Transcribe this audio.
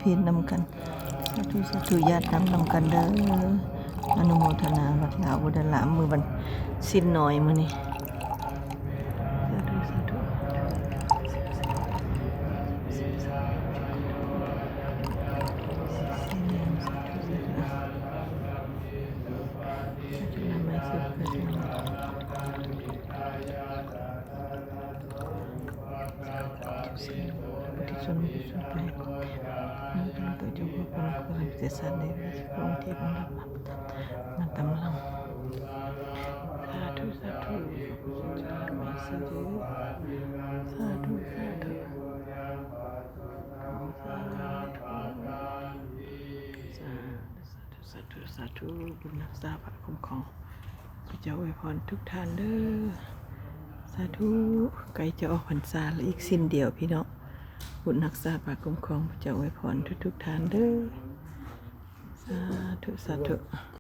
ເພັນນຳກັນ. ສາທຸ ສາທຸ ຢາດນ້ຳນຳກັນເດີ. ອະນຸໂມທະນາວັດລາວບຸດລະລາມ ມື້ວັນສິນນ້ອຍມື້ນີ້. ສາທຸ ສາທຸ ສາທຸ ນຳໄມ້ສາທຸ ສາທຸ ສາທຸ ສາທຸ ສາທຸ ສາທຸ ສາທຸ ບຸນຮັກສາພະຄຸ້ມຄອງ ພະເຈົ້າອວຍພອນທຸກທ່ານເດີ. ສາທຸ ໃກ້ຈະອອກພັນສາແລ້ວ ອີກສິນດຽວພີ່ນ້ອງ. ບຸນຮັກສາພະຄຸ້ມຄອງ ພະເຈົ້າອວຍພອນທຸກໆທ່ານເດີ. ສາທຸ ສາທຸ.